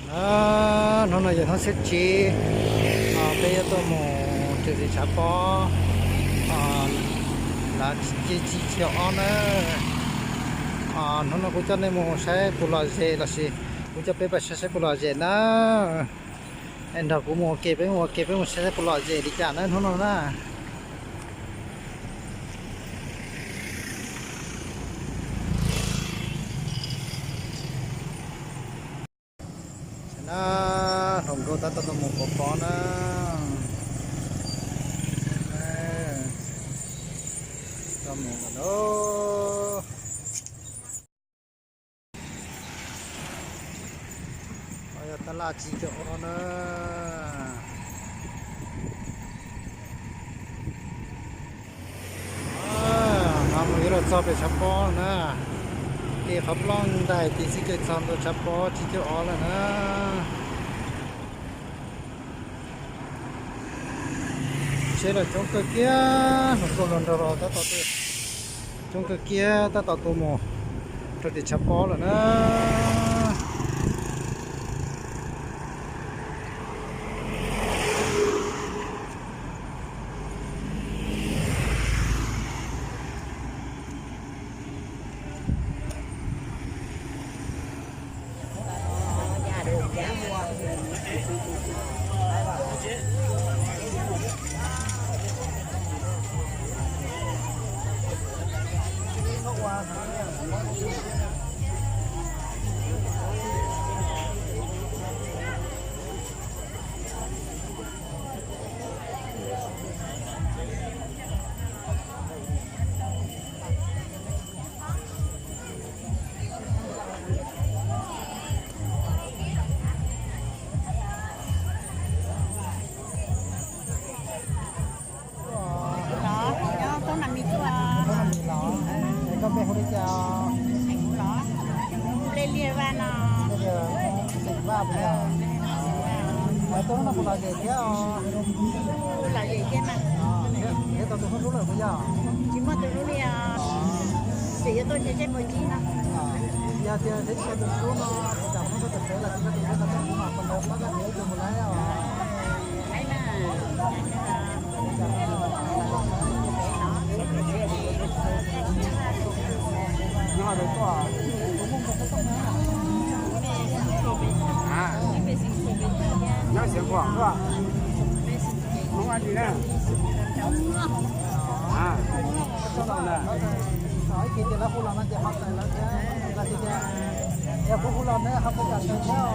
Hnub no yog hnub xiab tsib, peb yuav tuaj mus rau tim tshav pob, lav tsib caug ob na. Hnub no kuv coj nej mus saib puas lom zem lossis kuv coj peb pais saib saib puas lom zem na. Nrog kuv mus ua ke, peb mus ua ke, peb mus saib saib puas lom zem li cas na hnub no na. Saib na, hluas nkauj tab tom tuaj mus pov pob na. Tau mus lawm lauj. Yog tab laj tsib caug ob na. No mus yuav los txog pem tshav pob na. Kev qhov plob ntais tiv xib kawg txog ntua tshav pob tsib caug ob lawm na. Tsheb los coob kawg kiag, hluas nkauj hluas nraug los tab tom, coob kawg kiag tab tom tuaj mus rau tim tshav pob lawm na. Koj npe hu li cas? Npe Liaj Vaj no. Xeem Vaj puas yog? Tuaj hnub no puas lom zem thiab os? Lom zem thiab mas. Nrhiav tau tus hlub hlub lawm puas yog? Tsis muaj tus hlub li os. Tseem yuav tuaj nrhiav seb puas ntsib no. Yog tias nrhiav tsis tau tus hlub no, kuv kam muab koj tus tsev los sis koj tus tsev los koj mus mam pab koj nrhiav ib tug mus laib os. Ib chim ces lawv hu los no ces ho tawm lawv thiab, los sis ces yog kuv hu los neb ho tawm tawm thiab.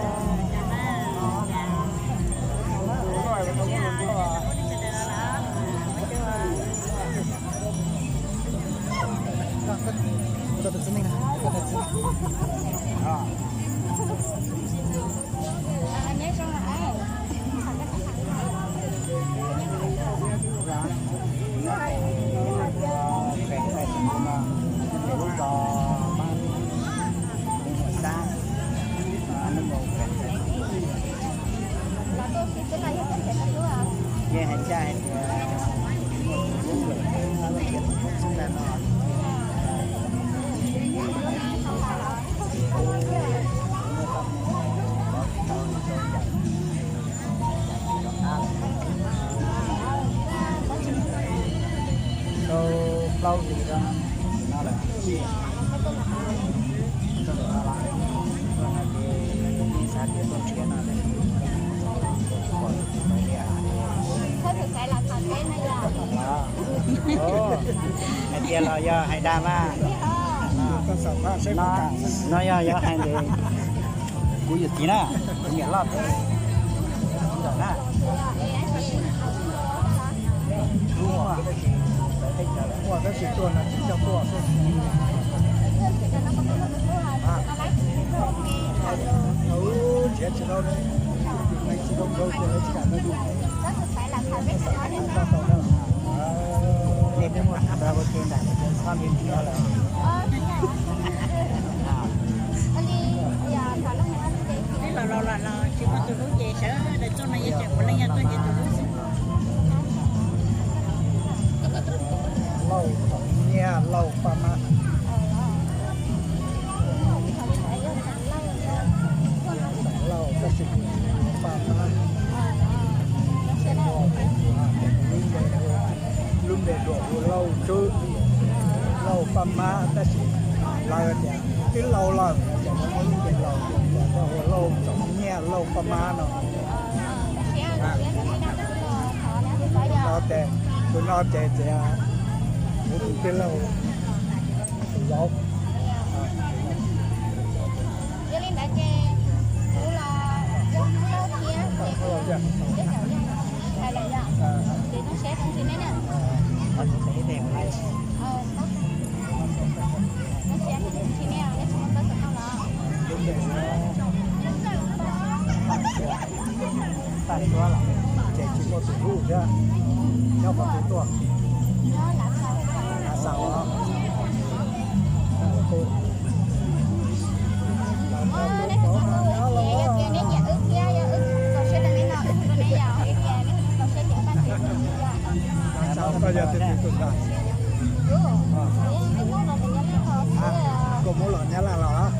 Tau plaub hlis no lawm. Xav tias tuaj nrhiav no, hais tias los yog hais dag mas. No yog yog hais ntawd, kuv yawm txiv na, kuv niam loj thiab na. Muaj tab sis tuaj no tsis coj tuaj xwb. Nrhiav tsis tau, neeg tsis tau kawg ces lawv tsis kam tuaj yug. Nej twb muaj tham ua ke ntawm txhob nrhiav nrhiav lawm. Twb los los los los tsis muaj tus hlub ces sawv daws tuaj no yog tseem puav leej yog tuaj nrhiav tus hlub xwb. Lauj, nyiaj lauj paj mab. Xeem Lauj tab sis Mab tab sis lawv tias twb laus lawm, ces muaj lub npe laus, ua Lauj Txoov Nyiaj, Lauj Paj Mab no. No ces, tus no ces tias kuv tus tij laug, tus laus. Yog li ntawd ces kuv los zoo Lauj thiab ces kuv teb chaws yog hais lawm yom, ces zoo siab rau ntsib nej na. Zoo siab ntsib nej, nej tsis muaj plaub xov tooj los? Ces tsis muaj tus hlub thiab, nyob qhov twg tuaj? Nyob Lav Xaus. Lav Xaus os. Nej tsis muaj hlub ces yog tias nej nyiam wb thiab yog wb txaus siab rau nej no wb hu rau nej yom, yog tias nej tsis txaus siab ces wb pab tsis hlub yom. Lav Xaus koj yog tus twg tus ntag? Koj muab los Nyab Laj los?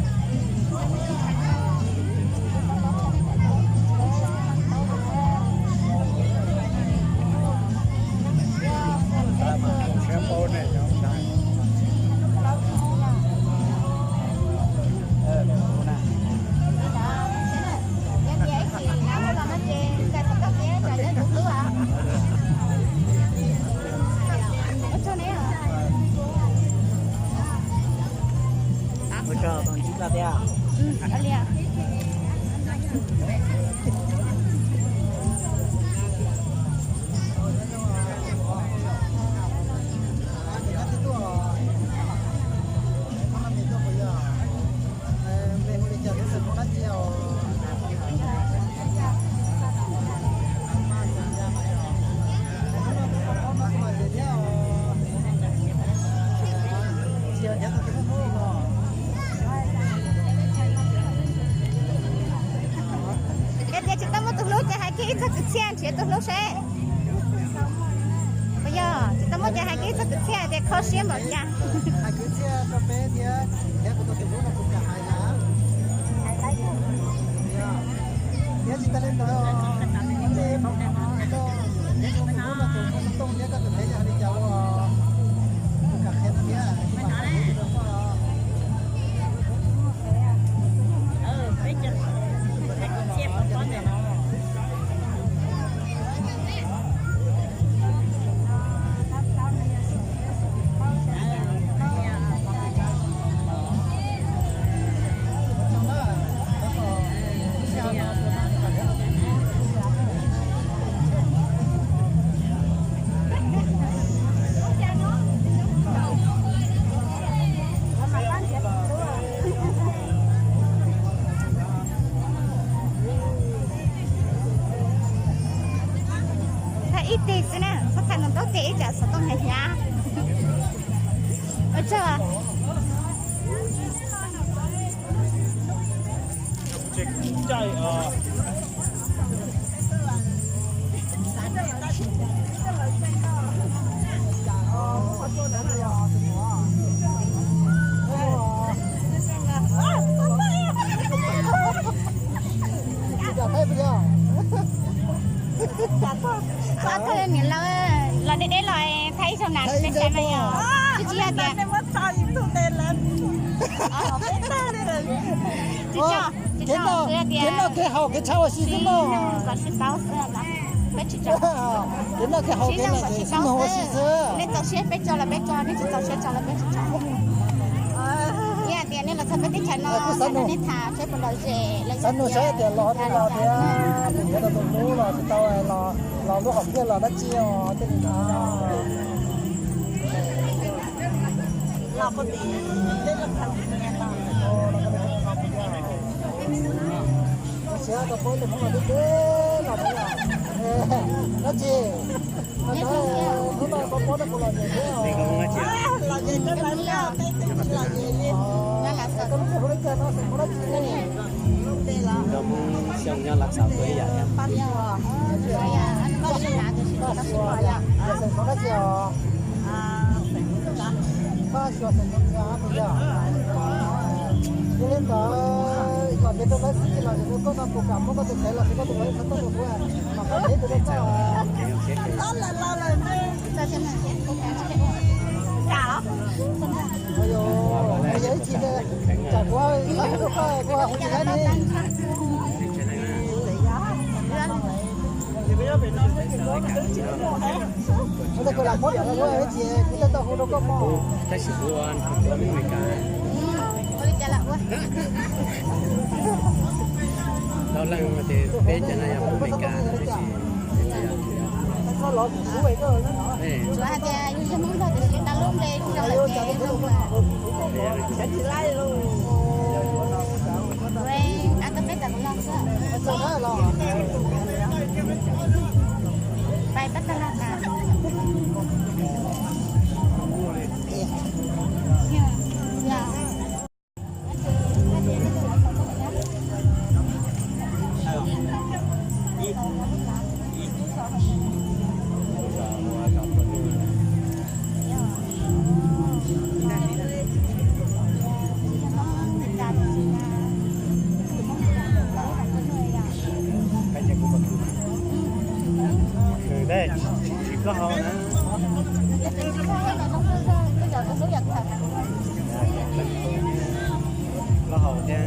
Ua tsaug tus ntsib koj thiab. Yog tias tsis tau muaj tus hlub ces hais kiag ib txog kwv txhiaj nrhiav tus hlub seb. Puas yog? Tsis tau muaj ces hais kiag ib txog kwv txhiaj tias kho siab npaum cas. Hais kwv txhiaj rau peb thiab, thiab kuv tus hlub no kuv kam hais na. Thiab tsis tas li ntawd, koj tus hlub no tus muaj xov tooj thiab koj tus peb yog li cas ua, kuv kam qhia thiab. Thaij ib teg xwb na, txhob thaij ntau ntau teg ib tsam xov tooj hnyav hnyav. Ua tsaug. Ob tug niam laus los deb deb los thaij ib zaug na, peb saib mas yog tsis yog tias tsis tso, tsis tso, kev noj kev haus kev tshaj ua si xwb no. Kev noj kev haus kev lom zem xwb no ua si xwb. Nej txaus siab peb tso los peb tso, nej tsis txaus siab tso los peb tsis tso. Yog tias nej los txog peb teb chaws no, nej tham seb puas lom zem, xav nug saib tias los los tias, nyiam tau tus hlub los tsis tau, los lub hom phiaj los dab tsi os, tej li ntawd. Siab rau peb tus Hmoob los deb deb los dab tsi. Hnub no koj pab rau kuv lom zem thiab. Koj lub npe hu li cas no, xeem Hmoob dab tsi? Nkauj Hmoob Xyooj nyob Lav Xaus tuaj ib yam thiab. Paj Xyuas, xeem Hmoob Xyooj, Paj Xyuas xeem Hmoob Xyooj, yog li ntawd koj Ces rau lawv xwb los yog rau koj no kuv kam muab koj tus ntawv los sis koj tus ntawv txhob tuaj rau kuv, mas koj ntev tus rau koj. Yog ib txhis tsam kuv rau koj kuv hu tsis laib ne. Ua li cas lam muab rau kuv ib txhis kuv thiaj tau hu rau koj mog. Tab sis kuv ua Meskas. Tau leej ces peb cov no yog Meskas tab sis Tsis koj haus na. Koj haus thiab.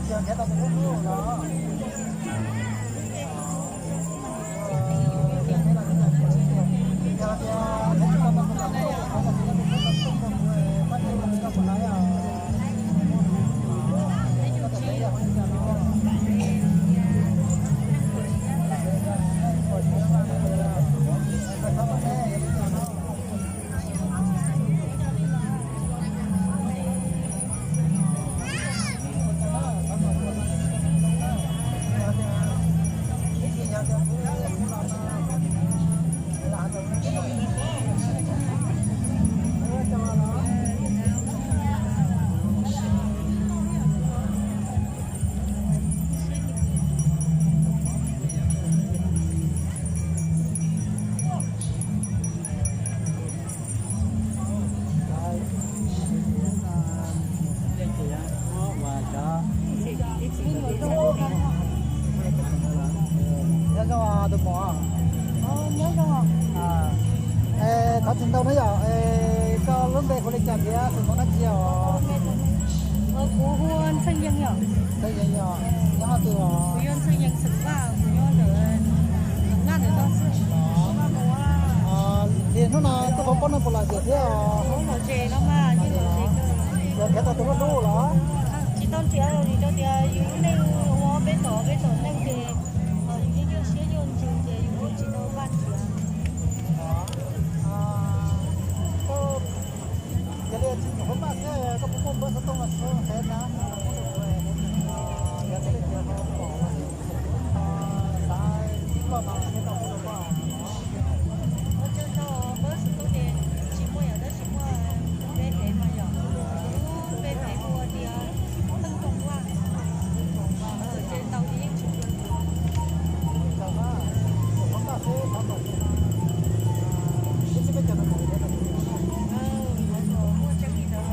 Txia nrhiav koj thiab. Nyob zoo tus muam. Thov txim ntau na yom, koj lub npe hu li cas thiab xeem Hmoob dab tsi os? Kuv hu Ntxhee Yees yom. Ntxhee Yees yom, nyob qhov twg os? Kuv yog Ntxhee Yees xeem Vaj, kuv nyob ntawm Vaj ntawm no xwb. Ces hnub no tuaj pab pab neeg puas lom zem thiab os? Lom zem no mas yeej lom zem kawg. Yog nrhiav tau tus loj dub los? Tsis tau nrhiav li, rau tias yus lub neej ua peb tom peb tom neej ces yus yeej nyuaj siab nyuaj ntsws ces yus yeej tsis tau npaj nrhiav. Yog li tsis nyuam qhuav npaj thiab koj puas muaj npawb xov tooj los sis nqe na, yog thiaj li tias pom los sis xav txib koj mas thiaj tau pub rau koj. Ua tsaug rau npawb xov tooj ces tsis muaj yom, tab sis muaj npe fev mas yom, lub npe fev hu ua tias Pheej Tooj Vaj. Ces tau ces yeej tsis pom. Muaj tseeb li ntawd.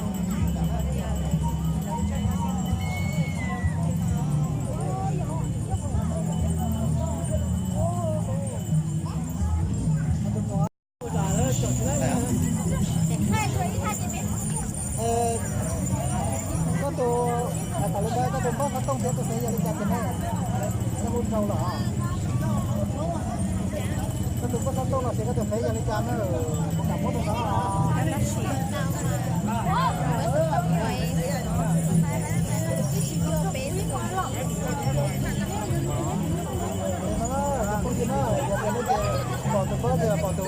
Los ces koj tus fev yog li cas na, kuv kam muab rau koj. Pom tus pab ces pom tus, tus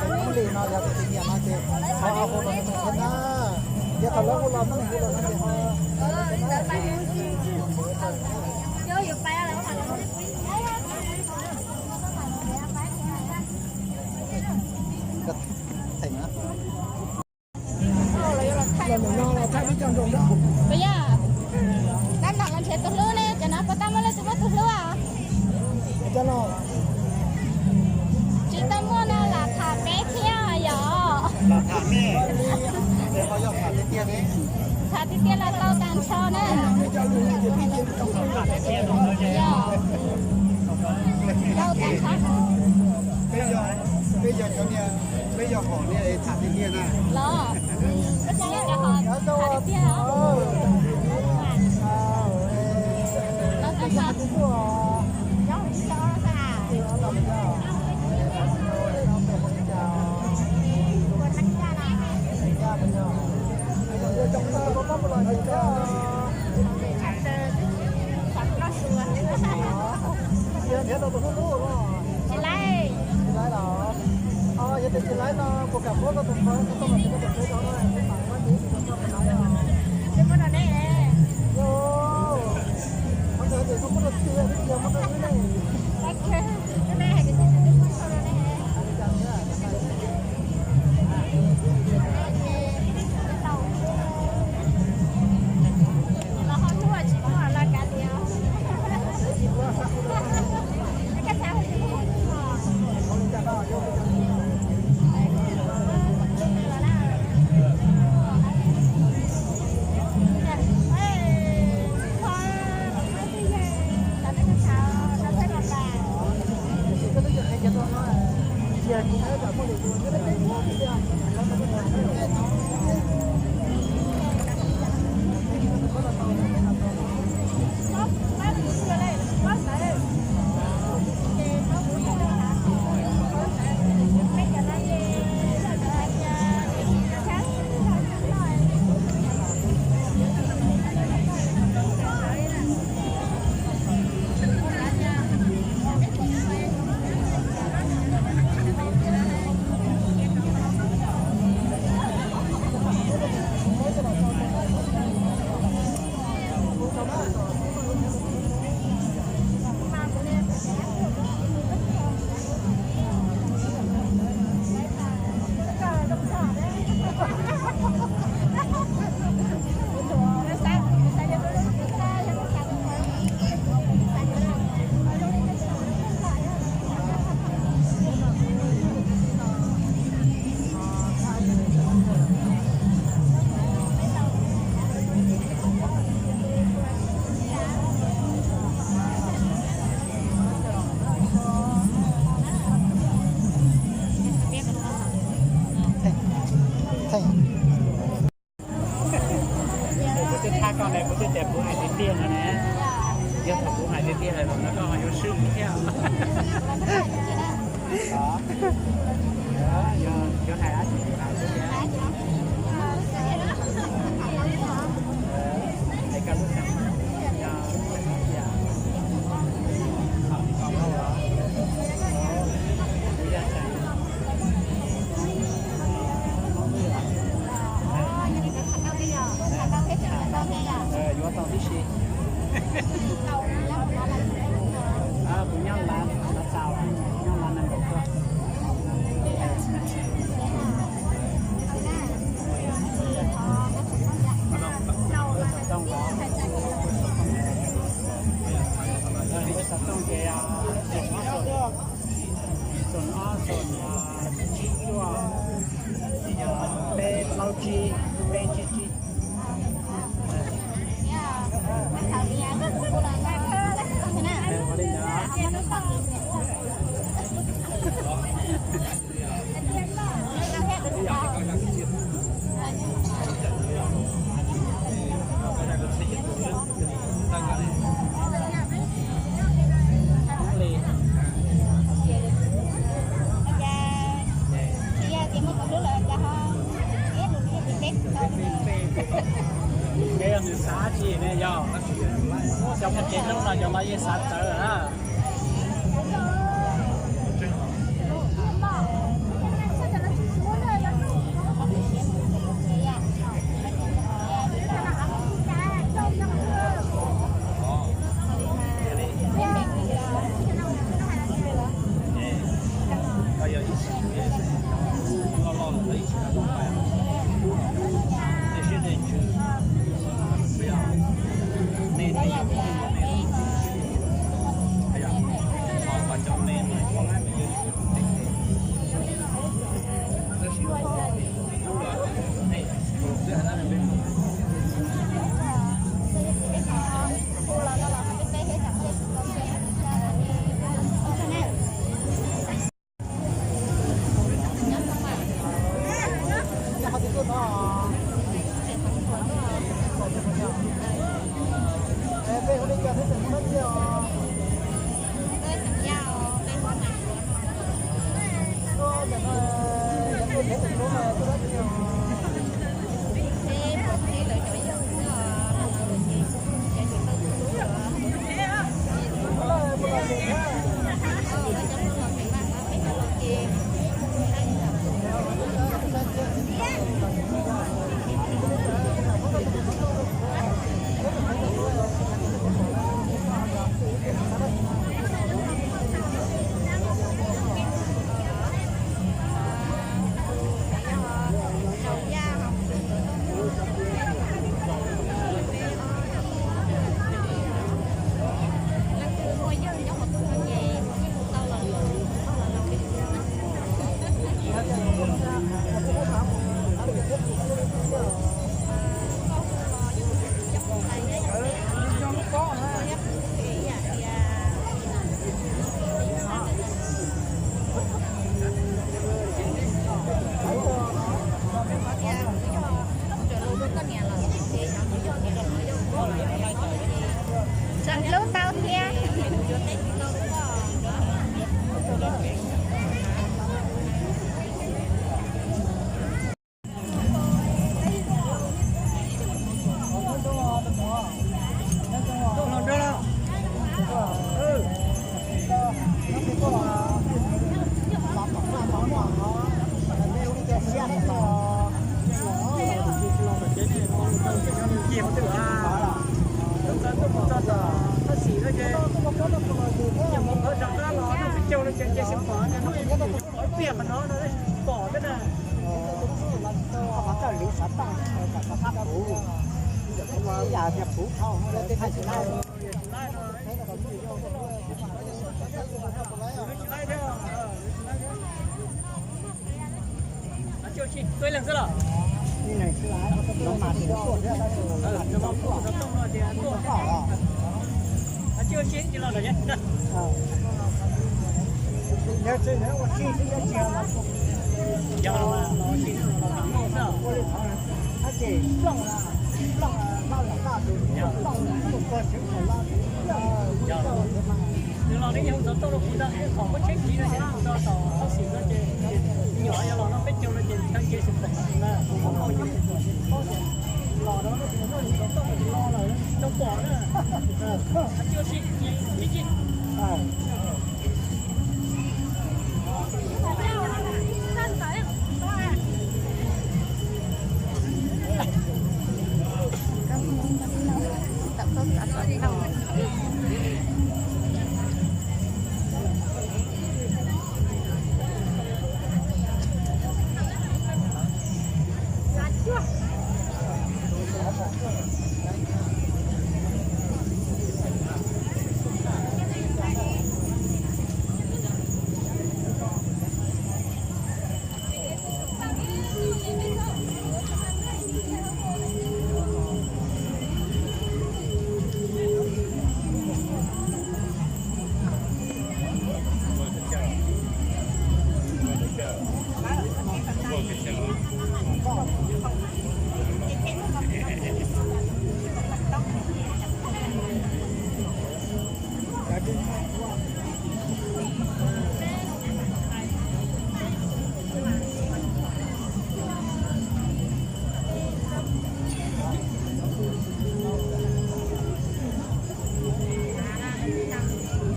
Hmoob Lis no yog tus nyiam no ces ho hu los thiab na. Yog thaum lawv hu los muab nws hu los no ces ho. Los nram no los thaij peb cov nroog. Puas yog? Tab tom los nrhiav tus hlub ne, cov no puas tau muaj leej twg muaj tus hlub os? Tsis tau muaj no lam tham peb thiab yom. Tham tiag tiag los tau tag nrho na. Yog, tau tag nrho. Peb yog cov niag, peb yog hom niag es tham tiag tiag na. Los, peb cov hom tham tiag tiag. Los tag nrho. Tsis laib. Tsis laib los? Yog tias tsis laib no puas kam muab koj tus phone rau koj mas, koj tus phone rau no, kuv mam muab tus phone rau koj. Tsis muab rau neb. Qhov ntawd ces koj muab rau twg, twb tsis yog muab rau wb ne. Kuv twb thab koj ne, kuv twb tias kuv hais tiag tiag no ne. Yog thaum kuv hais tiag tiag lawm no koj ho yuav swb thiab. Yog hais dab tsi kuv hais tiag tiag. Hais koj lub xeem, yog, yog, kuv yog xeem, yuav tau tib si. Kuv nyob Lav, Lav Tau, nyob Lav Nas Nkaus tuaj. Xov tooj ces, xoom ob xoom, tsib cuaj, peb plaub tsib, peb tsib tsib. Cov mus tsev hnub no cov no yeej xav tawv na. Txog lub tau thiab. Tuaj ib leeg xwb los? Nws los nws yeej hu xov tooj rau kuv ntag, ib qho muab tsheb kiv no ces hu rau tom Txhob Xim no ces nyuam qhuav yog los no peb caug no ces tag nce xwb pom na, hu pom ces los no no ces nws muab hu xov tooj no ces los lawm tsis tau pom na. Tsis ua si, ib ci.